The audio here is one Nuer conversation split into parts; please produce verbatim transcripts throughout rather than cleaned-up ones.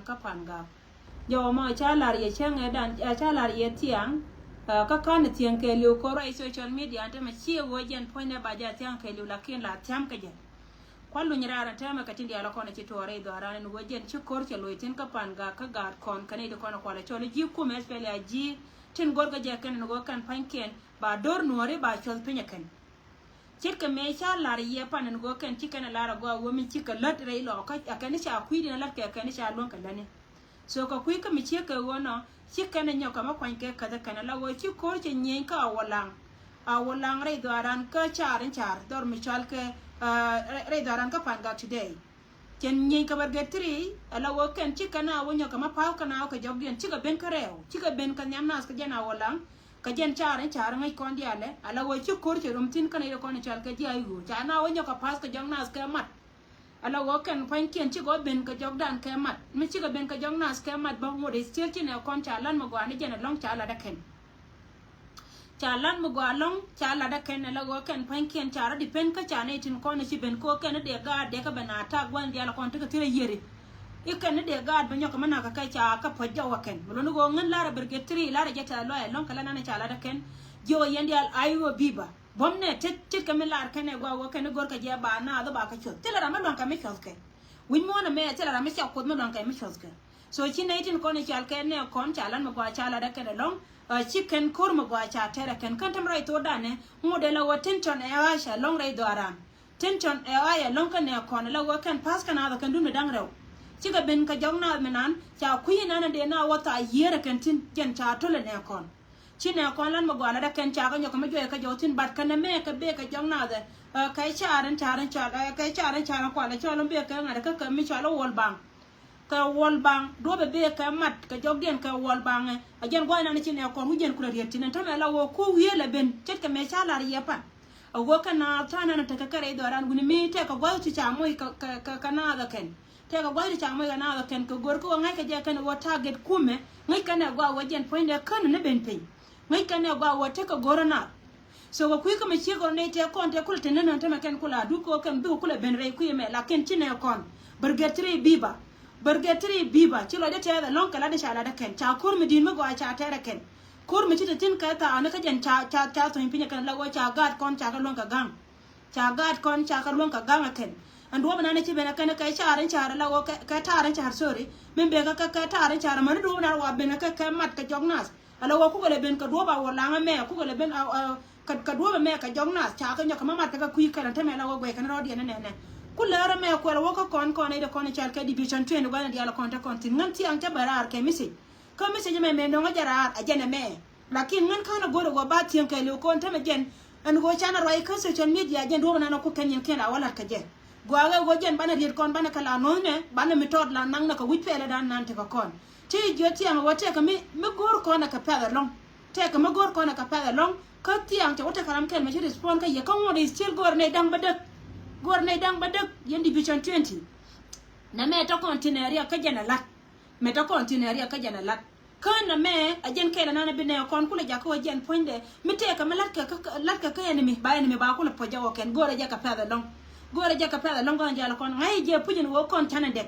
Kä Pangak. Jɔwä mɔ ca lar yɛ cäŋɛ dan, ɛ, ca lar yɛ thiaŋ, ɛ, kä kan thiaŋ kɛɛliw kɛ ruac social media, ɛn tämɛ ciɛ ɣöö jɛn puɔ̱nydɛ ba jɛ thiaŋ kɛɛliw, lakin la thiam kɛ jɛ. Kua̱ luny raar ɛn tämɛ kɛ tin diaal kɔn ci tuɔɔr rɛy dhɔaaran ɛn ɣöö jɛn ci ko̱r cɛ loc thi̱n kä Pangak kä gaat kɔn kɛ nɛy ti kɔn kualɛ cɔl ji̱ kumɛ, especially a ji̱ tin go̱rkɛ jɛ kɛn ɛn ɣöö kɛn pa̱nykiɛn ba do̱r nuɔ̱ɔ̱ri ba cuɔth piny ɛ kɛn. Ce̱tkɛ mëë ca la̱r yɛ pan ɛn ɣöö kɛn ci kɛn ɛ la̱r ɛ gɔaa ɣöö min cikɛ lät rɛy lɔɔkä, ɛ kɛn ca kui̱diɛn ɛ lät kɛ kɛn ca luäŋ kɛ lätni. So kɛ kui̱ kä mi ciek kɛ ɣöö nɔ ci kɛn ɛ nyɔk kɛ mi kuany kɛ käth ɛ kɛn ɛ la ɣöö ci ko̱r cɛ nyieny kä Awolaŋ. Awolaŋ rɛy dhɔaaran kä car in car dhɔr mi cɔal kɛ, ah, rɛy dhɔaaran kä Pangak Today. Cɛn nyieny kɛ Brigade three, ala wä kɛn cikɛ na wä nyɔk kɛ ma pa̱a̱th kɛ na wä kɛ jɔkdiɛn cikɛ ben kä rɛw, cikɛ ben kɛ nhiam nath kɛ jɛn Awolaŋ, kɛ jɛn car in car ŋäc kɔn diaalɛ, ala wä ci ko̱r cɛ rom thi̱n kä nɛy ti kɔn i̱ cɔal kɛ ji̱ ay ɣöö ca na wä nyɔk kɛ pa̱a̱th kɛ jɔk nath kɛ mat. Ala wä kɛn pua̱nykiɛn cikɛ wä ben kɛ jɔkdan kɛ mat, mi cikɛ ben kɛ jɔk nath kɛ mat bä ŋot i̱ still ci nɛ kɔn ca lan mi gɔaa ni jɛn ɛlɔ̱ŋ ca lat ɛ kɛn. Ca lat mi gɔaa ɛlɔ̱ŋ, ca lat ɛ kɛn ɛ la ɣöö kɛn pua̱nykiɛn ca rɔ depend kä ca nɛy tin kɔn ɛ ci ben kɛ ɣöö kɛn ni dee gaat dee kɛ ben a tak gua̱n diaal kɔn tekɛ thil ɛ yiëri. I̱ kɛn ni dee gaat bɛ nyɔk kɛ mi nakä kɛ ca kɛ puɔ̱c jɔw ɛ kɛn. Mi luɔ̱ni ɣöö ŋän lar ɛ Brigade three, lar ɛ jɛ tɛth lɔaac ɛlɔ̱ŋ kɛ la nanɛ ca lat ɛ kɛn. Jiök ɛ yɛn diaal ay ɣöö bi̱i̱ bä. Buɔ̱m nɛ tet, tet kɛ mi lar kɛn ɛ gɔaa ɣöö kɛn ni go̱rkɛ jɛ ba naath ba kɛ cuɔth. Thilɛ ram mi luaŋ kɛ mi cuɔthkɛ. Wi̱c muɔ̱ɔ̱n ɛmɛ, thilɛ ram mi ca kuoth mi luaŋ kɛ mi cuɔthkɛ. So ci nɛy tin kɔn i̱ cal kɛ nɛ kɔn ca lan mi gɔaa ca lat ɛ kɛn ɛlɔ̱ŋ, ɛ, ci kɛn ko̱r mi gɔaa ca tɛr ɛ kɛn. Kɛn tɛm rɔy thokdan ɛ, ŋot ɛ la wä tension ɛ ɣa̱c ɛlɔ̱ŋ rɛy dhɔaaran. Tension ɛ ɣa̱c ɛlɔ̱ŋ kä nɛ kɔn ɛ la wä kɛn pa̱a̱th kɛ naath ɛ kɛn dun mi da̱ŋ rɛw. Cikɛ ben kɛ jɔk naath mi nan, ca kui̱ nan ɛ dee na wä thaak yiëër ɛ kɛn thi̱n, jɛn ca to̱l ɛ nɛ kɔn. Ci nɛ kɔn lan mi gɔaa lat ɛ kɛn ca kɛ nyɔk kɛ mi juɔc kɛ jɔk thi̱n, but kɛn ɛmɛ kɛ bee kɛ jɔk naath ɛ, ɛ, kɛ car in car in car, ɛ, kɛ car in car in kualɛ cɔl in bee kɛ ŋa̱t ɛ kä kɛ mi cɔal i̱ World Bank. Kɛ World Bank, duɔ̱pɛ bee kɛ mat kɛ jɔkdiɛn kɛ World Bank ɛ. A jɛn gua̱a̱th nan ci nɛ kɔn wi̱c jɛn kulɛ riet tin ɛn tämɛ la ɣöö ku wiee lɛ ben ce̱tkɛ mëë ca la̱r yɛ pan. A ɣöö kɛ naath ta̱a̱ nan tekɛ kɛ rɛy dhɔaaran wi̱ni mi tɛkɛ gua̱a̱th ti ca moc kɛ, kɛ, kɛ, kɛ naath ɛ kɛn. Tɛkɛ gua̱a̱th ti ca moc kɛ naath ɛ kɛn kɛ go̱r kä ɣöö ŋa̱ckɛ jɛ kɛn ɣöö target kumɛ, ŋäc kɛn ɛ gɔaa ɣöö jɛn puɔ̱nydɛ kän ni ben piny. Ŋäc kɛn ɛ gɔaa ɣöö tekɛ go̱r ɛ naath. So kɛ kui̱ kä mi ciek ɣän nɛy tëë kɔn tëë kulɛ te nänä tämɛ kɛn kulɛ duk kɛ kɛn dhuk kulɛ ben rɛy kui̱ ɛmɛ, lakin ci nɛ kɔn. Brigade three biba. Brigade three biba. Ci lɔcdä tɛɛth ɛlɔ̱ŋ kɛ latdä ca latdä kɛn. Ca ko̱r mi di̱i̱t mi gɔaa ca tɛɛr ɛ kɛn. Ko̱r mi ci te thi̱n kɛ thaakni kä jɛn ca, ca, ca thuɔ̱ny piny ɛ kɛn la wä ca gaat kɔn ca kɛ luäŋ kɛ ga̱ŋ. Ca gaat kɔn ca kɛ luäŋ kɛ ga̱ŋ ɛ kɛn. Ɛn duɔ̱ɔ̱p ɛnan ci ben ɛ kɛn kɛ car in car la wä kɛ, kɛ ta̱a̱r in car, sorry. Min ben kɛ, kɛ, kɛ ta̱a̱r in car, amäni duɔ̱ɔ̱p ɛnan wa ben ɛ kɛ, kɛ mat kɛ jɔk naath. Ala wä kukɛ lɛ ben kɛ duɔ̱ɔ̱p Awolaŋ ɛmɛ, kukɛ lɛ ben, a, a, kɛ, kɛ duɔ̱ɔ̱p ɛmɛ kɛ jɔk naath, ca kɛ nyɔk kɛ ma mat kɛ kɛ kui̱ kɛl ɛn tämɛ la wä guɛc kɛn rɔɔdiɛn ɛnɛnɛ. Ku lɛr ɛmɛ kuɛl wä kä kɔn kɔn nɛy ti kɔn i̱ cal kɛ division twenty gua̱n diaal kɔn te kɔn thi̱n. Ŋän thiaŋ cä bɛ raar kɛ message. Kä message ɛmɛ mëë nöŋä jɛ raar ɛ jɛn ɛmɛ. Lakin ŋän ka̱n ɛ go̱r ɛ wä ba thiäŋ kɛɛliw kɔn tämɛ jɛn. Ɛn ɣöö canɛ ruac kä social media jɛn duɔ̱ɔ̱p ɛnan ɛ kuk kɛn yɛn kiɛn la wä la̱t kɛ jɛ. Gɔaa ɛ ɣöö jɛn banɛ riet kɔn banɛ kɛ la nuɔ̱thnɛ, banɛ mi tɔɔt la naŋnɛ kɛ wi̱c pɛlɛ dan nan tekɛ kɔn. Ti jiö thiaŋ ɛ wä tɛkɛ mi, mi go̱o̱r kɔn ɛ kɛ pɛ̈th ɛlɔ̱ŋ. Tɛkɛ mi go̱o̱r kɔn ɛ kɛ pɛ̈th ɛlɔ̱ŋ. Kä thiaŋ cɛ wä tɛkɛ ram kɛl mɛ ci respond kä yɛ kä ŋuɔ̱t i̱ still go̱o̱r nɛy da̱ŋ bädäk. Go̱o̱r nɛy da̱ŋ bädäk yɛn division twenty. Nɛmɛ tɔ kɔn ti nɛ riɛk kä jɛn ɛ la̱t. Mɛ tɔ kɔn ti nɛ riɛk kä jɛn ɛ la̱t. Kä nɛmɛ a jɛn kɛl ɛnan ɛ bi nɛ kɔn kulɛ jakä wä jɛn puɔ̱nydɛ. Mi tɛkɛ mi la̱t kɛ, kä, kä, la̱t kɛ kä enemy, ba enemy ba kulɛ puɔ̱c jɛ wä kɛn. Go̱o̱rɛ jɛ kɛ pɛ̈th ɛlɔ̱ŋ. Go̱o̱rɛ jɛ kɛ pɛ̈th ɛlɔ̱ŋ kɔn jɛ alɛ kɔn. Ŋa̱c jɛ puc ɛn wä kɔn canɛ dɛk.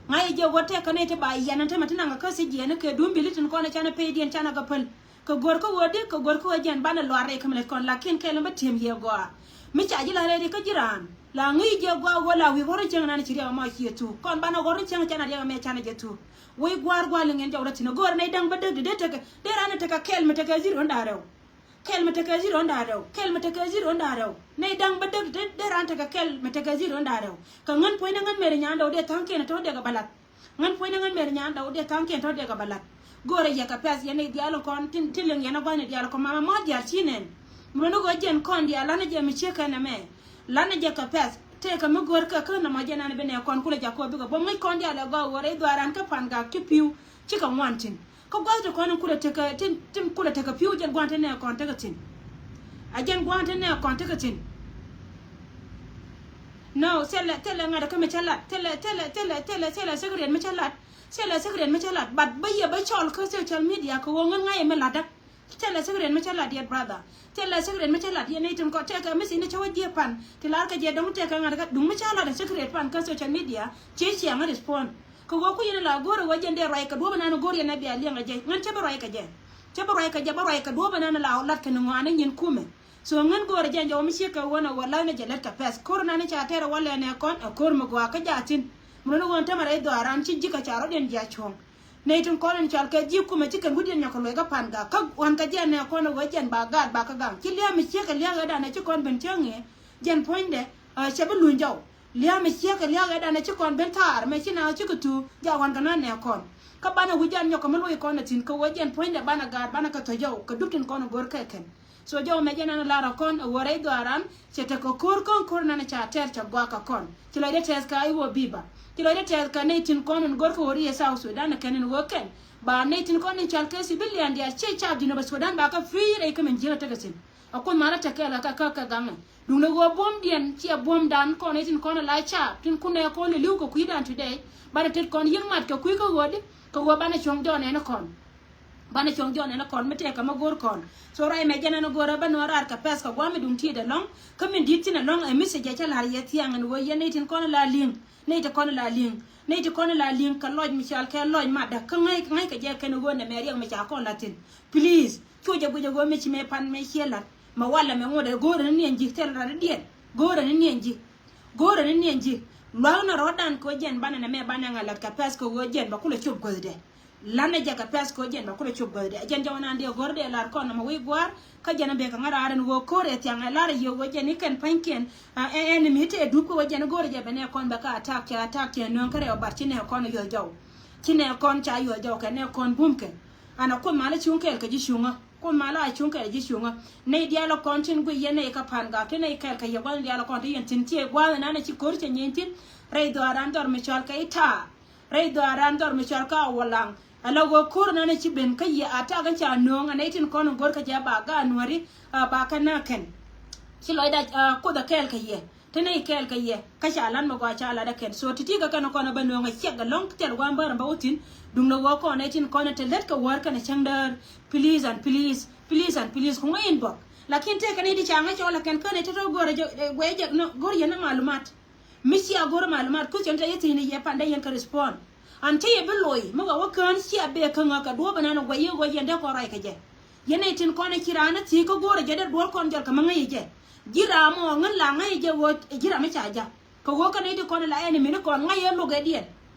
Ŋa̱c jɛ wä tɛk kä nɛy ti ba yɛn ɛn tämɛ ti naŋ kɛ kä thiec jiɛn kɛ duun bi li̱t ɛn kɔn ɛ canɛ pay diɛn canɛ kɛ päl. Kɛ go̱r kä ɣöö di, kɛ go̱r kä ɣöö jɛn banɛ luaar rɛy kä mi lät kɔn, lakin kɛl mi bä ti̱em yɛ gɔaa. Mi ca ji̱ la rɛy ri kä ji̱ raan la ŋi̱i̱c jɛ gɔaa ɣöö la wi̱i̱ ɣɔr in cieŋ nan ci riɛk ɛmɔ ciɛ thuk. Kɔn banɛ ɣɔr in cieŋ canɛ riɛk ɛmɛ canɛ jɛ thuk. Wec gua̱a̱r gua̱a̱r liŋ ɛn jɔw rɔ thi̱n ɛ go̱o̱rɛ nɛy da̱ŋ bädäk di dee tekɛ, dee raan in tekɛ kɛl mi tekɛ zero in da̱ŋ rɛw. Kɛl mi tekɛ zero in da̱ŋ rɛw. Kɛl mi tekɛ zero in da̱ŋ rɛw. Nɛy da̱ŋ bädäk di dee raan tekɛ kɛl mi tekɛ zero in da̱ŋ rɛw. Kɛ ŋän puɔ̱nyni ŋän mɛri nyaandɔw dee tha̱a̱ŋkiɛn tɔ̱ dee kɛ bä la̱t. Ŋän puɔ̱nyni ŋän mɛri nyaandɔw dee tha̱a̱ŋkiɛn tɔ̱ dee kɛ bä la̱t. Go̱o̱rɛ yɛ kɛ pɛ̈th yɛn nɛy diaal in kɔn tin, tin liŋ yɛn a gua̱thni diaal kɔ mama ma diaal ci nɛn. Mi luɔ̱ni ɣöö jɛn kɔn diaal lanɛ jɛ mi ciek kɛn ɛmɛ. Lanɛ jɛ kɛ pɛ̈th tëëkɛ mi go̱o̱r kɛ kä nɔmɔ jɛn an bi nɛ kɔn kulɛ jak kɔ bikɛ buɔ̱m ŋäc kɔn diaal ɛ gɔaa ɣöö rɛy dhuaaran kä Pangak ti pi̱w cikɛ ŋuan thi̱n. Kä gua̱th ti kɔn in kulɛ tekɛ tin, tin kulɛ tekɛ pi̱w jɛn gua̱n ti nɛ kɔn tekɛ thi̱n. A jɛn gua̱n ti nɛ kɔn tekɛ thi̱n. No, thilɛ, thilɛ ŋa̱t kä mi cä lat. Thilɛ, thilɛ, thilɛ, thilɛ, thilɛ secret mi cä lat. Thilɛ secret mi cä lat. But bä yɛ bä cɔl kä social media kɛ ɣöö ŋän ŋa̱c mi latdä. Thilɛ secret mi cä lat yɛt brother. Thilɛ secret mi cä lat yɛn nɛy tin kɔn tɛkɛ mi thi̱n ni cä wä jiɛ pan. Ti lar kɛ jɛ dɔ̱ŋ tɛkɛ ŋa̱t kä duŋ mi cä lat secret pan kä social media. Ciɛ ciaŋ respond. Kɛ ɣöö ku yɛn la go̱o̱rɛ ɣöö jɛn dee ruac kɛ duɔ̱ɔ̱p ɛnan go̱o̱r yɛn ɛ bia liɛŋ ɛ jɛ. Ŋän cä bi ruac kɛ jɛ. Cä bi ruac kɛ jɛ, bä ruac kɛ duɔ̱ɔ̱p ɛnan la lat kɛ ni ŋɔaani nyin kumɛ. So ŋän go̱o̱rɛ jɛn jɛ wä mi ciek kɛ ɣöö nɛ wä la̱th ni jɛ lät kɛ pɛth. Ko̱r ɛnan ca tɛɛr ɛ wä lɛn ɛ kɔn ɛ ko̱r mi gɔaa kä jaa thi̱n. Mi luni ɣöö tämɛ rɛy dhɔaaran ci ji̱ kɛ ca rɔ̱diɛn jiac cuɔ̱ŋ. Nɛy tin kɔn in cɔal kɛ ji̱ kumɛ ci kɛn wi̱cdiɛn nyɔk kɛ luɔc kä pa̱n gak. Kä ɣän kɛ jɛn ɛ kɔn ɛ ɣöö jɛn ba gaat ba kä gaŋ. Ci lia̱a̱ mi ciek kɛ lia̱a̱ ɣöö danɛ ci kɔn ben cäŋ i̱. Jɛn puɔ̱nydɛ, ɛ, cɛ bi luny jɔw. Lia̱a̱ mi ciek kɛ lia̱a̱ ɣöö danɛ ci kɔn ben thaar mɛ ci na ci kɛ thuuk. Ja ɣän kɛ na nɛ kɔn. Kä banɛ wi̱c jan nyɔk kɛ mi luɔc kɔn ɛ thi̱n kɛ ɣöö jɛn puɔ̱nydɛ banɛ gaat banɛ kɛ thɔ̱ jɔw kɛ dup tin kɔn ɛ go̱r kɛ kɛn. So jɔw mɛ jɛn ɛn lar ɛ kɔn ɛ ɣöö rɛy dhɔaaran cɛ tekɛ ko̱r kɔn ko̱r nan ca tɛɛr cɛ gɔaa kɛ kɔn. Ci lɔcdɛ tɛth kɛ Ayi Wä Biba. Ci lɔcdɛ tɛth kɛ nɛy tin kɔn in go̱r kɛ ɣöö ri ɛ South Sudan ɛ kɛn in ɣöö kɛn. Ba nɛy tin kɔn in cɔal kɛ civilian diaal ciɛ caap Jinub Sudan ba kɛ free rɛy kä min jiäk ɛ tekɛ thi̱n. Ɛ kuoth malä tekɛ la kä kä kɛ gaŋɛ. Duundɛ ɣöö buɔ̱mdiɛn ciɛ buɔ̱mdan kɔn nɛy tin kɔn ɛ la caap tin kunɛ kɔn ɛ li̱w kɛ kui̱dan today. Banɛ tet kɔn yi̱k mat kɛ kui̱ kä ɣöödi kɛ ɣöö banɛ cuɔ̱ŋ jɔɔnɛ ni kɔn. Banɛ cuɔ̱ŋ jɔɔnɛ ni kɔn mi tëëkɛ mi go̱o̱r kɔn. So ruac mɛ jɛn ɛn go̱o̱rä bä nuɔ̱ɔ̱r raar kɛ pɛth kɛ gua̱a̱m mi duŋ ti̱i̱t ɛlɔ̱ŋ. Kä min di̱t thi̱n ɛlɔ̱ŋ ɛ message ɛ cä la̱r yɛ thiaŋ ɛn ɣöö yɛn nɛy tin kɔn la li̱ŋ. Nɛy ti kɔn la li̱ŋ. Nɛy ti kɔn la li̱ŋ kɛ lɔc mi cɔal kɛ lɔc matdä kä ŋäc ŋäc kɛ jɛ kɛn ɣöö nɛmɛ riɛk mi ca kɔn la̱th thi̱n. Please. Cu jɛ guic ɛ ɣöö mi ci mëë pan mëë ciɛ la̱t. Mɛ walɛ mɛ ŋot ɛ go̱o̱rä ni niɛn ji̱ thil rat i̱diɛn. Go̱o̱rä ni niɛn ji̱. Go̱o̱rä ni niɛn ji̱. Lua̱k ni rɔ̱dan kɛ ɣöö jɛn banɛ nɛmɛ banɛ ŋa̱ la̱t kɛ pɛth kɛ ɣöö jɛn ba kulɛ cop guäthdɛ. Lanɛ jɛ kɛ pɛth kɛ ɣöö jɛn ba kulɛ cop guäthdɛ. Ɛ jɛn jɔw nan dee go̱r dee lar kɔn nɔmɔ wi̱i̱ gua̱a̱r. Kä jɛn a bek kɛ ŋa̱ raar ɛn ɣöö ko̱r ɛ thiaŋ ɛ lar ɛ yio̱w ɣöö jɛn i̱ kɛn pa̱nykiɛn. Ɛ, ɛ, enemy te dup kɛ ɣöö jɛn i̱ go̱r ɛ jɛ bɛ nɛ kɔn bɛ kä attack cɛ attack cɛ nööŋ kä rɛw bat ci nɛ kɔn yuɔ̱th jɔw. Ci nɛ kɔn ca yuɔ̱th jɔw kɛ nɛ kɔn bum kɛ. An a kuoth malä cuŋ kɛɛl kɛ ji̱ cuŋä. Kuoth malä a cuŋ kɛɛl ji̱ cuŋä. Nɛy diaal ɛ kɔn tin guic yɛn nɛy kä pa̱n gak tin nɛy kɛɛl kɛ yɛ gua̱n diaal ɛ kɔn ti yɛn thi̱n ciɛ gua̱a̱th ɛnan ɛ ci ko̱r cɛ nyieny thi̱n. Rɛy dhɔaaran dhɔr mi cɔal kɛ i̱ taar. Rɛy dhɔaaran dhɔr mi cɔal kä a wä laŋ. Ala ɣöö ko̱r ɛnan ɛ ci ben kä yɛ a tak in ca nööŋ ɛ nɛy tin kɔn in go̱r kä jɛ ba gaat nuääri. A ba kɛ na kɛn. Ci lɔcda a kuoth ɛ kɛɛl kɛ yɛ. Te nɛy kɛɛl kɛ yɛ kä ca lat mi gɔaa ca lat ɛ kɛn. So ti̱ti̱ kɛ kɛn kɔn ɛ bä nööŋ ɛ ciɛk ɛlɔ̱ŋ thil gua̱a̱m bär ɛn bä wä thi̱n. Duŋdɛ ɣöö kɔn ɛ tin kɔn ɛ te lät kɛ wäär kɛn ɛ cäŋ däär. Please and please, please and please ku ŋäc inbox. Lakin tëëkɛ nɛy ti ca ŋäc cɔl ɛ kɛn känɛ te tɔ̱ go̱r ɛ jɛ, ɛ, guɛc jɛ nɔ go̱r yɛn ɛ malumat. Mi cia go̱r ɛ malumat question te yɛ thi̱n yɛ pandɛ yɛn kɛ respond. An te yɛ bi loc mi wä wä kään cia bee kä ŋäk kɛ duɔ̱ɔ̱p ɛnan ɛ guɛc yɛ ɣöö yɛn dee kɔn ruac kɛ jɛ. Yɛn nɛy tin kɔn ɛ ci raan ɛ thiec kä go̱o̱rɛ jɛ dee duɔ̱ɔ̱r kɔn jɔl kɛ mi ŋäc jɛ. Ji̱ ram ɔ ŋän la ŋäc jɛ ɣöö ji̱ ram mi ca ja̱. Kɛ ɣöö kɛn nɛy ti kɔn la enemy ni kɔn ŋäc ɛ luɔk ɛ diɛn.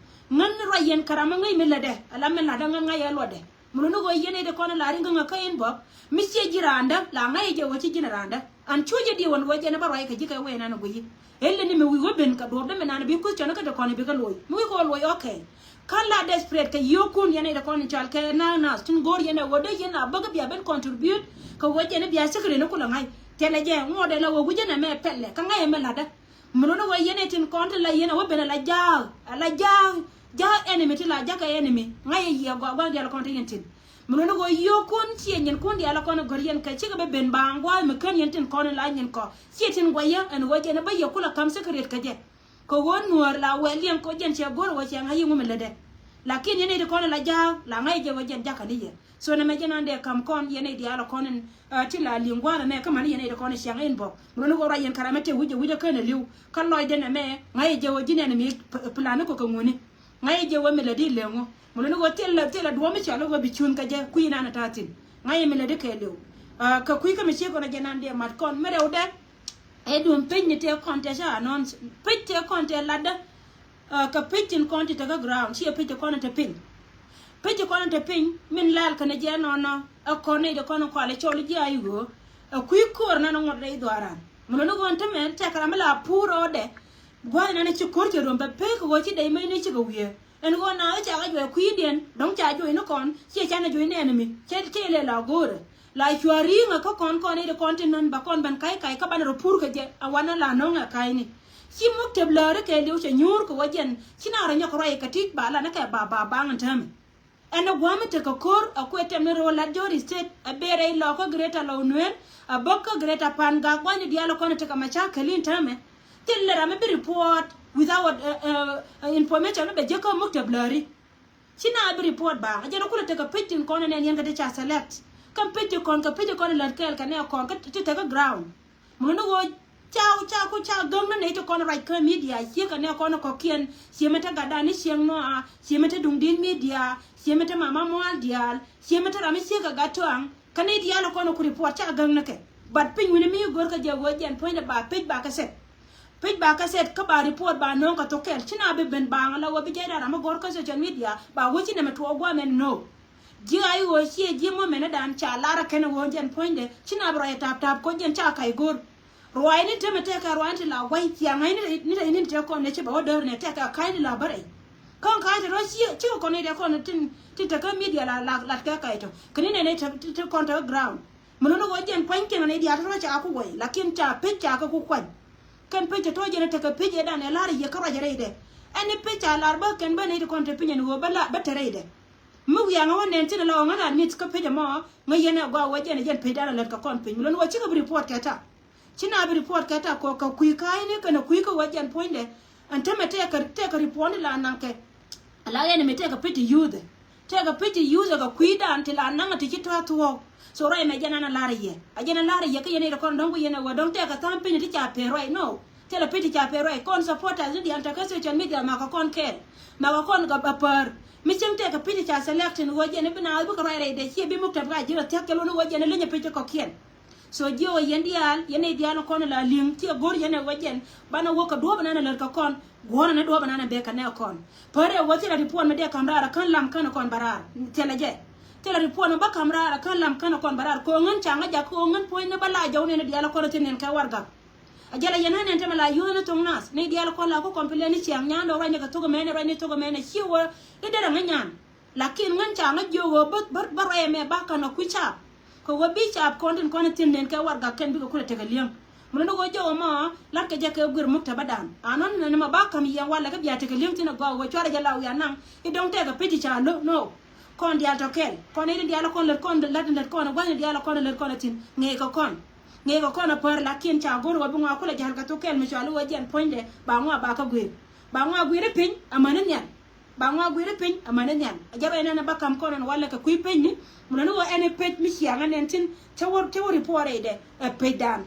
Ŋän ruac yɛn kɛ ram mi ŋäc mi lätdɛ ala mi la̱tdä ŋän ŋäc ɛ luɔtdɛ. Mi luni ɣöö yɛn nɛy ti kɔn la ri̱ŋ kä ŋäk kä inbox mi ciɛ ji̱ raandä la ŋäc jɛ ɣöö ci ji̱n raandä. An cu jɛ diɛ wän ɣöö jɛn ɛ bä ruac kɛ ji̱ kɛ wee nan ɛ guiyi. Ëë lɛ ni mi wi̱i̱ wä ben kɛ duɔ̱ɔ̱pdä mi nan bi kuth cɔn kä ti kɔn bi kä loc mi wi̱i̱ kɛ wä loc okay. Kä la desperate kɛ yio̱o̱kun yɛn ɛ dee kɔn in cɔal kɛ na nath tin go̱o̱r yɛn ɛ ɣöö dee yɛn a bäkä bia ben contribute kɛ ɣöö jɛn ɛ bia secret ni kulɛ ŋa̱c. Thilɛ jɛ ŋuɔ̱t ɛ la ɣöö wi̱cä nɛmɛ pɛlɛ kä ŋa̱c ɛ mi la̱tdä. Mi luni ɣöö yɛn ɛ tin kɔn ti la yɛn ɛ wä ben ɛ la ja̱a̱k ɛ la ja̱a̱k ja̱a̱k enemy ti la ja̱k kɛ enemy ŋa̱c ɛ yiëë gɔaa gua̱n diaal kɔn ti yɛn tin. Mi luni ɣöö yio̱o̱kun ciɛ nyinkun diaal ɛ kɔn ɛ gɔ̱r yɛn kɛ cikɛ bä ben baaŋ gua̱a̱th mi kän yɛn tin kɔn in la nyin kɔ. Ciɛ tin guayä ɛn ɣöö jɛn ɛ bä yɛ kulɛ ka̱m secret kɛ jɛ. Kɛ ɣöö nuäär la wɛl liɛŋ kɛ ɣöö jɛn cɛ go̱r ɣöö cɛ ŋa̱c yiŋ mi lätdɛ. Lakin yɛn nɛy ti kɔn in la ja̱a̱k la ŋa̱c jɛ ɣöö jɛn ja̱kä ni yɛ. So nɛmɛ jɛn an dee ka̱m kɔn yɛn nɛy diaal kɔn in, ah, ti la li̱ŋ gua̱a̱r ɛmɛ kä man yɛn nɛy ti kɔn in ciaŋ inbox. Mi luni ɣöö ruac yɛn kɛ ram mi te wi̱cɛ wi̱cɛ känɛ li̱w kä lɔcdɛ nɛmɛ ŋa̱c jɛ ɣöö ji̱n enemy p-, plan ni kɔ kɛ ŋuni. Ŋa̱c jɛ ɣöö mi lätdi leŋ ɣöö mi luni ɣöö thilɛ thilɛ duɔ̱ɔ̱p mi cɔal ɣöö bi cuun kɛ jɛ kui̱ nan ɛ ta̱a̱ thi̱n. Ŋa̱c mi lätdi kɛ li̱w. Ah, kɛ kui̱ kä mi ciek kɔn ɛ jɛn an dee mat kɔn mi rɛwdɛ. Ɛ duun pec ni tëë kɔn tëë cä announce pec tëë kɔn tëë latdä. Ah, kɛ pec tin kɔn ti tekä ground ciɛ pec ti kɔn te piny. Pec ti kɔn te piny min lal kɛnɛ jɛ nɔnɔ. Ɛ kɔn nɛy ti kɔn kɔalɛ cɔl ji̱ a i̱ ɣöö ɛ kui̱ ko̱r nan ŋuɔt rɛy dhuaaran. Mi luni ɣöö tämɛ tɛkɛ ram mi la puur rɔɔdɛ. Gua̱a̱th nan ci ko̱r cɛ rom bɛ pek kɛ ɣöö ci dɛy mec ni cikɛ wiee. Ɛn ɣöö na ɣä ca kɛ juɔc kui̱diɛn dɔ̱ŋ ca juɔc ni kɔn ciɛ canɛ juɔc ni enemy cɛ cɛ lɛ la go̱o̱rɛ. La cua̱ ri̱i̱ŋä kä kɔn kɔn i̱ di kɔn ti nän ba kɔn ben ka̱c ka̱c kä banɛ rɔ pur kɛ jɛ a wanɛ la nöŋɛ ka̱cni. Ci muk tep läri kɛ liw cɛ nyuur kɛ wä jɛn ci na rɔ nyɔk rɔy kɛ ti̱c ba lanɛ kɛ ba ba baŋ ɛn täämɛ. Ɛn ɛ gua̱a̱m mi tekɛ ko̱r ɛ kuɛ tɛm ni ro̱o̱ lat Jɔri State ɛ ber rɛy lɔɔk kä Greater Lɔw Nueer ɛ bäk kä Greater Pan Gak gua̱ny ni diaal ɛ kɔn ɛ tekɛ ma ca kɛl in täämɛ. Thil lɛ ram mi bi report without, uh, uh, information mi bɛ jek kä muk tep läri. Ci na bi report ba ɛ jɛn kulɛ tekɛ pec tin kɔn ɛ nɛn yɛn kɛ ti ca select. Kɛn pec ti kɔn kɛ pec ti kɔn ɛ lät kɛɛl kɛ nɛ kɔn kä ti tekɛ ground. Mun ni ɣöö Ca, ca ku ca gäŋ ni nɛy ti kɔn ruac kä media, ciek kɛ nɛ kɔn kɔkiɛn, ciemɛ te gatdan ni cieŋ nɔa, ciemɛ te duŋdi̱t media, ciemɛ te mama mual diaal, ciemɛ te ram mi ciek kɛ gat tuaŋ. Kä nɛy diaal kɔn ku report ca gäŋ ni kɛ. But piny wini mi go̱r kä jɛ wee jɛn puɔ̱nydɛ ba pec ba kɛ set. Pec ba kɛ set kä ba report ba nööŋ kɛ thok kɛl. Ci na bi ben ba ŋa la wee bi jɛy da ram mi go̱r kä social media ba wee ci nɛmɛ tuɔɔk guamɛn, no. Ji̱ a i̱ ɣöö ciɛ ji̱ mɔ mɛnɛ dan ca lar a kɛn a ɣöö jɛn puɔ̱nydɛ ci na bi ruac a tap tap koc jɛn ca kac go̱r. Ruac ni temɛ tɛkɛ ruac ni ti la gua̱c thiaŋ ŋa̱c ni te ni te kɔn ni ci bɛ wä däär ni tɛkɛ ka̱c ni la bä rɛy. Kä ka̱c te rɔ ciɛ cikɛ kɔn ni te kɔn tin tin te kä media la la lat kɛ kac tɔ kɛ ni nɛn ni te te kɔn te ground. Mi luni ɣöö jɛn pua̱ny kɛn ni diaal te rɔ ca ku gua̱c lakin ca pec ca kɛ ku kuany. Kɛn pec te tɔ jɛn tekɛ pec ɛ dan ɛ lar yɛ kä ruac rɛy dɛ. Ɛn ni pec ca lar bä kɛn bä ni te kɔn te piny ɛn ɣöö bä la bä te rɛy dɛ. Mi wiaŋä wä nɛn thin ala ɣɔŋä ran mi̱th kä pec ɛmɔ ŋä yɛn ɛ gɔaa wä jɛn ɛ jɛn pec dan ɛ lät kɛ kɔn piny mi lon wä cikɛ bi report kɛ ta. Ci na bi report kɛ ta kɔ kɛ kui̱ ka̱a̱cni kɛnɛ kui̱ kä wä jɛn puɔ̱nydɛ. Ɛn tämɛ tɛkɛ tɛkɛ report ni la naŋ kɛ. Ala yɛn mi tɛkɛ pec ti youth. Tɛkɛ pec ti youth kɛ kui̱ dan ti la naŋ ti ci tɔ̱ thuɔ̱k. So ruac mɛ jɛn an a lar yɛ a jɛn a lar yɛ kä yɛn ɛ kɔn dɔ̱ŋ ku yɛn ɛ wä dɔ̱ŋ tɛkɛ tha̱a̱ŋ piny ti ca pec ruac no. Thilɛ pec ti ca pec ruac kɔn supporters ni diaal tekɛ social media makɛ kɔn kɛɛl. Makɛ kɔn gap a pär. Mi cieŋ tɛkɛ pec ti ca select ni ɣöö jɛn i̱ bi naath bikɛ ruac rɛy dee ciɛ bi muk tɛp ka ji̱ rɔ thia̱k kɛ lon i̱ ɣöö jɛn i̱ linyɛ pec ti kɔ̱kiɛn. So jiɛ ɣöö yɛn diaal yɛn i̱ diaal kɔn la li̱ŋ ciɛ go̱r yɛn ɛ ɣöö jɛn banɛ wä kɛ duɔ̱ɔ̱p ɛnan ɛ lät kɛ kɔn. Guɔ̱rä ni duɔ̱ɔ̱p ɛnan ɛ bek kɛ nɛ kɔn. Pär ɛ ɣöö thilɛ ti puɔn mi dee ka̱m raar ɛ kän lam kän ɛ kɔn bä raar. Thilɛ jɛ. Thilɛ ti puɔn mi bä ka̱m raar ɛ kän lam kän ɛ kɔn bä raar kɛ ɣöö ŋän ca ŋä jak kɛ ɣöö ŋän puɔ̱ny ni bä la jɔw nɛn i̱ diaal ɛ kɔn ɛ thi̱n nɛn kɛ warɛgak. A jɛl a yɛn ɣän ɛn tämɛ la yuɔ̱thni thok nath ni diaal kɔn la ku complain ni ciaŋ nyan dɔɔk ruac ni kɛ thok ɛmɛnɛ ruac ni thok ɛmɛnɛ ciɛ wä i̱ derɛ ŋä nyan. Lakin ŋän ca ŋä jiök ɣöö bä bä bä ruac ɛmɛ ba kän ɔ kui̱ caap. Kɛ ɣöö bi caap kɔn tin kɔn thi̱n nen kɛ warɛgak kɛn bikɛ kulɛ tekɛ li̱eŋ. Mun ni ɣöö jiök ɛmɔ la̱t kɛ jɛ kɛ guir muk te bä dan a nɔn ni nɛ ni mɛ ba ka̱m yɛn walɛ kä bia tekɛ li̱eŋ thi̱n ɛ gɔaa ɣöö cuarɛ jɛ la wiaa naŋ i̱ dɔ̱ŋ tɛkɛ pec ti ca lo̱ no. Kɔn diaal tɔ kɛl kɔn i̱ diaal kɔn lät kɔn lät lät kɔn gua̱n i̱ diaal kɔn lät kɔn thi̱n ŋeekɛ kɔn. Ŋeekɛ kɔn a pär lakin ca go̱r wä bi ŋɔa kulɛ ja̱l kɛ thok kɛl mi cɔal i̱ wä jiɛn puɔ̱nydɛ ba ŋɔa ba kä guir. Ba ŋɔa guir i̱ piny amäni nhial. Ba ŋɔa guir i̱ piny amäni nhial a jɛ ruac nɛn a ba ka̱m kɔn ɛn walɛ kɛ kui̱ pecni. Mun ɛn i̱ wä ɛn i̱ pec mi ciaŋ ɛn ɛn thi̱n cä wä cä wä report rɛydɛ ɛ pecdan.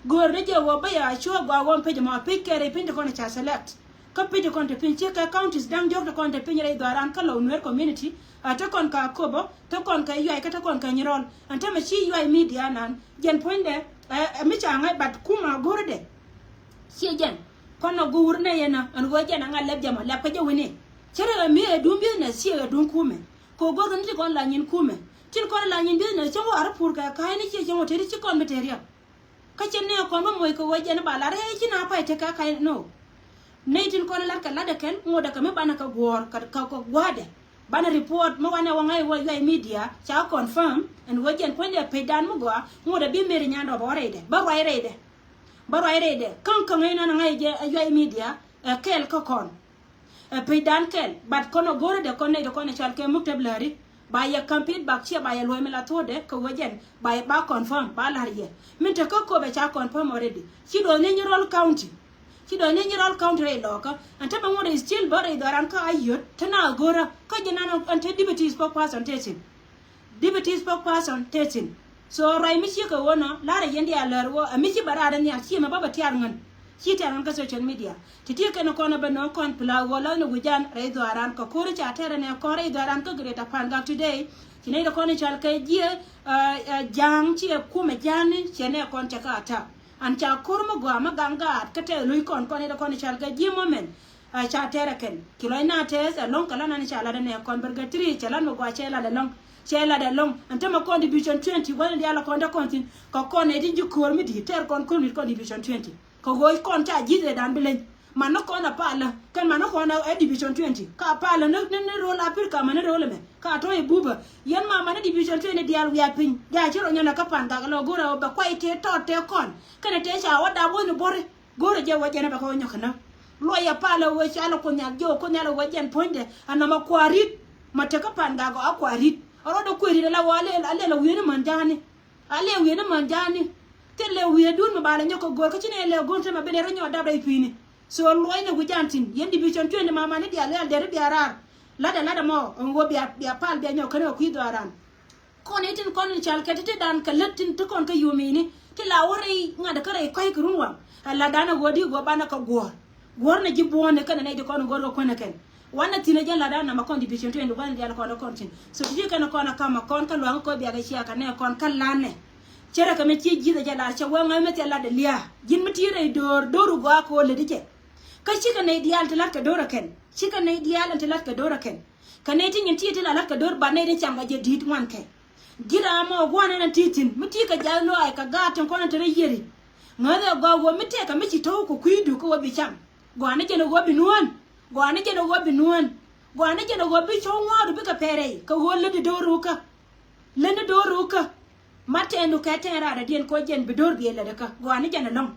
Go̱o̱r ni jɛ wä bä ya cuɔ gɔaa wä pec mɔ pec kɛɛr i̱ piny ti kɔn ca select. Kä pec ti kɔn te piny ciek kɛ counties da̱ŋ diɔ̱k te kɔn te piny rɛy dhɔaaran kä Lou Nuer community. A te kɔn kɛ Akobo te kɔn kɛ Yuay kä te kɔn kɛ Nyirɔl. Ɛn te mɛ ci Yuay media nan jɛn puɔ̱nydɛ ɛ mi ca ŋa̱c bat kumɛ go̱o̱rdɛ. Ciɛ jɛn kɔn nɔ go̱o̱r nɛ yɛn ɛ ɛn ɣöö jɛn a ŋa̱c lɛp jɛ mɔ lɛp kä jɛ wi̱ni. Cä rɛ ɛ mi ɛ duŋ business ciɛ ɛ duŋ kumɛ. Kɛ ɣöö go̱o̱r kɛ ni ti kɔn la nyin kumɛ tin kɔn la nyin business cä wä ar pur kɛ ka̱a̱cni ciɛ cä wä te ti ci kɔn bi te riɛk. Kä cɛ nɛ kɔn bä moc kɛ wec jɛn i̱ ba lar ɛ ci na pay tekɛ ka̱c no. Nɛy tin kɔn lat kɛ lat ɛ kɛn ŋot ɛ kɛ mi banɛ kɛ guɔ̱ɔ̱r kɛ kɛ gua̱a̱dɛ. Banɛ report mi wanɛ wä ŋa̱c wä Yuay media ca confirm ɛn wec jɛn puɔ̱nydɛ pecdan mi gɔaa ŋot ɛ bi meri nyandɔɔp ɛ wä rɛydɛ bä ruac rɛydɛ. Bä ruac rɛydɛ käŋ käŋ ɛ nan ɛ ŋa̱c jɛ ɛ Yuay media ɛ kɛɛl kä kɔn. Ɛ pecdan kɛl but kɔn ɛ go̱rä dɛ kɔn nɛy dɛ kɔn ɛ cɔal kɛ muktab läri. Ba yɛ campaign bak ciɛ ba yɛ luɔ̱c mi la thuɔ̱ɔ̱dɛ kɛ wecɛn ba yɛ ba confirm ba la̱r yɛ. Min te kä Akobo ca confirm already ci dɔ̱ɔ̱ny ni Nyirɔl county. Ci dɔ̱ɔ̱ny ni Nyirɔl county rɛy lɔɔkä ɛn te mɛ ŋuɔ̱t rɛy still bä rɛy dhɔran kä a yöt te na a go̱rä kä ji̱ nan ɛn te deputy spokesperson te thi̱n. Deputy spokesperson te thi̱n. So ruac mi ciek kɛ ɣöö nɔ la̱rä yɛn diaal lär ɣöö ɛ mi ci bɛ raar nhial ci mɛ bä bɛ tiaar ŋän. Ci tiaar ŋän kä social media ti ti kɛn kɔn ɛ bɛ nööŋ kɔn pla ɣöö läthni wi̱c jan rɛy dhɔaaran kɛ ko̱ri ca tɛrɛ nɛ kɔn rɛy dhɔaaran kä Greater Pangak today. Ci nɛy dɛ kɔn i̱ cal kɛ jiɛ ja̱a̱ŋ ci ɛ kumɛ ja̱a̱ni ciɛ nɛ kɔn cɛ kä attack. An ca ko̱r mi gɔaa mi gaŋ gaat kä tɛth lo̱c kɔn kɔn i̱ dɛ kɔn i̱ cal kɛ jiɛ moment. A ca tɛrɛ kɛn ci lɔc na tɛth ɛlɔ̱ŋ kɛ la nan ca lat ɛnɛ kɔn bɛr gɛ tiri cɛ lat mi gɔaa cɛ lat ɛlɔ̱ŋ. Cɛ lat ɛlɔ̱ŋ ɛn tämɛ kɔn division twenty gua̱n in diaal kɔn te kɔn thi̱n kɛ kɔn nɛ ti ji̱ ko̱r mi di̱i̱t tɛr kɔn ko̱r mit kɔn division twenty. Kɛ ɣöö kɔn ca ji̱th ɛ dan bi leny man ni kɔn a palä kɛn man ni kɔn ɛ division twenty ka palä ni ni rol Africa man ni rol ɛmɛ ka tɔ̱ i̱ bupä. Yɛn ma man ni division twenty diaal wiaa piny diaal ci rɔ nyɔn ɛ kä Pangak lɔ go̱rɛ ɣöö bɛ kuay tëë tɔt tëë kɔn kɛnɛ tëë ca wä dap wä ni bo̱ri. Go̱rɛ jɛ wä jɛn ɛ bɛ kä wä nyɔk kɛ näk. Luɔyɛ palä wee ca lɛ Kuoth Nhial jiök Kuoth Nhial wee jɛn puɔ̱nydɛ. Anɔmɔ kua̱r ri̱t mɔ te kä Pangak ɔ a kua̱r ri̱t. A rɔɔdɛ kuëë ri̱t ala wä a lɛl a lɛl a wi̱i̱ni män ja̱a̱ni. A lɛl wi̱i̱ni män ja̱a̱ni. Thil lɛ wi̱i̱ duun mi ba lɛ nyɔk kɛ go̱r kä ci nɛ lɛ go̱r te mɛ ben ɛ rɔ nyɔk dap rɛy pi̱i̱ni. So luɔcnɛ wi̱c an thi̱n yɛn division twenty ma man ni diaal lɛl deri bia raar. Latdɛ latdɛ mɔ ɛn ɣöö bia bia pal bia nyɔk kɛn kɛ kui̱ dhɔaaran. Kɔn i̱ tin kɔn in cal kɛ ti ti dan kɛ lät tin ti kɔn kä yumini. Ti la wä rɛy ŋa̱t kä rɛy kɔ̱c kɛ run waŋ. Ɛ la danɛ ɣöö di ɣöö banɛ kɛ guɔ̱ɔ̱r. Guɔ̱ɔ̱r nɛ ji̱ buɔ̱ɔ̱n ni kɛn ɛ nɛy ti kɔn go̱r kɛ kuɛnɛ kɛn. Wanɛ thi̱n ɛ jɛn la danɛ namɛ kɔn division twenty, wanɛ diaal kɔn ɛ kɔn thi̱n. So ti ji̱ kɛn ɛ kɔn ɛ kamɛ kɔn kä luaŋ kɛ kɔc biakɛ cia kɛ nɛ kɔn kä lanɛ. Cɛ rɛ kɛ mɛ ci ji̱th ɛ jɛ lar cɛ wee ŋa̱th mɛ thil lat ɛ lia̱a̱. Ji̱n mi ti rɛy do̱r, do̱r ɛ gɔaa kɛ ɣöö lät i̱ cɛ. Kä cikɛ nɛy diaal ti lat kɛ do̱r ɛ kɛn. Cikɛ nɛy diaal ɛn ti lat kɛ do̱r ɛ kɛn. Kɛ nɛy ti nyin ti ti la lat kɛ do̱r ba nɛy ti cam kɛ jɛ di̱i̱t ŋuan kɛ. Ji̱n ram mɔ gua̱n ɛn ti thi̱n mi ti kɛ jath lɔaac kɛ gaat tin kɔn in te rɔ yiëri. Ŋäth ɛ gɔaa ɣöö mi tɛkɛ mi ci to̱w kɛ kui̱du kä ɣöö bi cam. Gɔaa ni jɛn ɛ ɣöö bi nuään. Gɔaa ni jɛn ɛ ɣöö bi nuään. Gɔaa ni jɛn ɛ ɣöö bi cɔw ŋua̱a̱ru bikɛ pɛr rɛy kɛ ɣöö lätdi do̱r rukä. Lätni do̱r rukä. Ma tɛɛndu kɛ tɛɛn raadädiɛn kɛ ɣöö jɛn bi do̱r biɛ lätdä kä. Gɔaa ni jɛn ɛlɔ̱ŋ.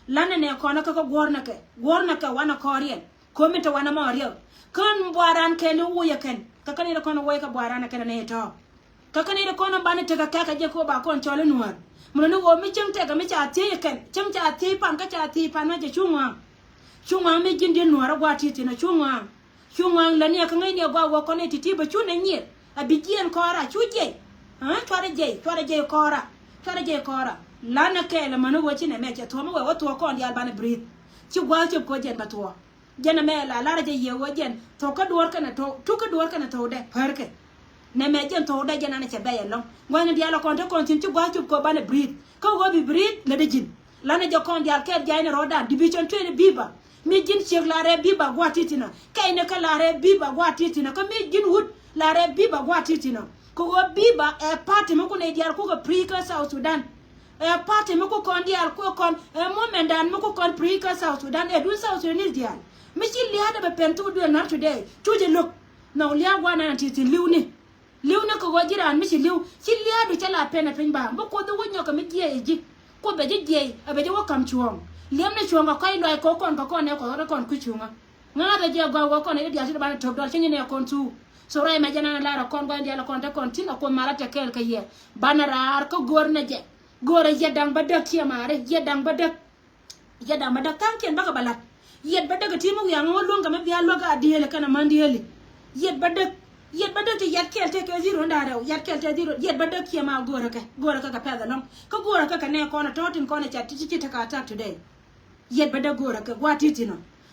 Lanɛ nɛ kɔn kä kä guɔ̱r nɛ kɛ. Guɔ̱r nɛ kɛ wanɛ kɔɔriɛn. Komi te wanɛ mɔ riɛw. Kän buaran kɛn i̱ wuɔyɛ kɛn. Kä kän i̱ kɔn wuɔyɛ kɛ buaran kɛn ni tɔ̱. Kä kän i̱ kɔn banɛ tekɛ kɛkɛ jɛ ko ba kɔn cɔl i̱ nuäär. Mun ni ɣöö mi cäŋ tekɛ mi ca thiec kɛn. Cäŋ ca thiec pan kä ca thiec pan mɛ jɛ cu ŋɔaŋ. Cu ŋɔaŋ mi ji̱n di̱n nuäär a gua̱a̱ ti̱ti̱n a cu ŋɔaŋ. Cu ŋɔaŋ lɛ ni a kä ŋäcni a gua̱a̱ wä kɔn i̱ ti̱ti̱ bɛ cu nɛ nyier. A bi jiɛn kɔɔra cu jiɛc. Cuarɛ jiɛc cuarɛ jiɛc kɔɔra. Cuarɛ jiɛc kɔɔra. Lanɛ kɛɛl amäni ɣöö ci nɛ mɛ cɛ thuɔ̱ɔ̱m i̱ wɛ wä thuɔ̱ɔ̱k kɔn diaal banɛ breathe. Ci gua̱a̱th cop kɛ ɣöö jɛn bɛ thuɔ̱ɔ̱k. Jɛn ɛmɛ la lar jɛ yɛ wä jɛn thok kä duɔ̱ɔ̱r kɛnɛ thok tuk kä duɔ̱ɔ̱r kɛnɛ thokdɛ pärkɛ. Nɛmɛ jɛn thokdɛ jɛn anɛ cɛ bɛy ɛlɔ̱ŋ. Gua̱thni diaal ɛ kɔn te kɔn thi̱n ci gua̱a̱th cop kɛ ɣöö banɛ breathe. Kä ɣöö bi breathe lätdä ji̱n. Lanɛ jɛ kɔn diaal kɛɛl ja̱cnɛ rɔ̱dan division twenty biba. Mi ji̱n ciek la rɛɛ biba gua̱a̱th ti̱ti̱nä. Kɛcnɛ kä la rɛɛ biba gua̱a̱th ti̱ti̱nä. Kä mi ji̱n wut la rɛɛ biba gua̱a̱th ti̱ti̱nä. Kɛ ɣöö biba ɛ party mi kun ɛ diaal kukɛ free kä South Sudan. Ɛ party mi ku kɔn diaal ku kɔn ɛ movement dan mi ku kɔn free kä South Sudan ɛ dun South Sudanese diaal. Mi ci lia̱a̱dɛ bɛ pɛn thuk duël nar today cu jɛ lo̱k. Nhɔk lia̱a̱ gua̱a̱r nan ti̱ti̱n li̱wni. Li̱wni kɛ ɣöö ji̱ raan mi ci li̱w ci lia̱a̱du cä la pɛn ɛ piny ba bi Kuoth i̱ wä nyɔk kɛ mi jiɛc ɛ ji̱. Kuoth bɛ ji̱ jiɛc ɛ bɛ ji̱ wä ka̱m cuɔ̱ɔ̱ŋ. Liɛmni cuɔ̱ɔ̱ŋ kɛ kɔc lɔaac kɛ ɣöö kɔn kɛ kɔn ɛ kɔn rɔ kɔn kui̱ cuŋä. Ŋa̱a̱th ɛ jiɛ gɔaa wä kɔn ɛ diaal ci di banɛ to̱k dɔl ci nyin ɛ kɔn thuk. So rɛy mɛ jɛ nan ɛ lar ɛ kɔn gua̱n diaal ɛ kɔn te kɔn thi̱n ɛ Kuoth mal a tɛ kɛɛl kɛ yɛ. Banɛ raar kä go̱o̱r nɛ jɛ. Go̱o̱rä yɛt da̱ŋ bädäk kiɛ maari yɛt da̱ŋ bädäk. Yɛt da̱ŋ bädäk tha̱a̱ŋkiɛn bäkɛ bä la̱t. Yɛt bädäk ɛ ti̱i̱ mi wiaŋ ŋä luäŋ kɛ mi bia luäk a diëëli kɛnɛ män diëëli. Yɛt bädäk. Yɛt bädäk ti yɛt kɛɛl tëë kɛ dhiro ni da̱a̱ rɛw yɛt kɛɛl tëë dhiro yɛt bädäk kiɛ ma go̱o̱rä kɛ go̱o̱rä kɛ kɛ pɛth ɛlɔ̱ŋ. Kä go̱o̱rä kɛ kɛ nɛ kɔn ɛ tɔ̱ tin kɔn ɛ ca ti ci ti tekɛ attack today. Yɛt bädäk go̱o̱rä kɛ gua̱a̱ ti̱ti̱ nɔ.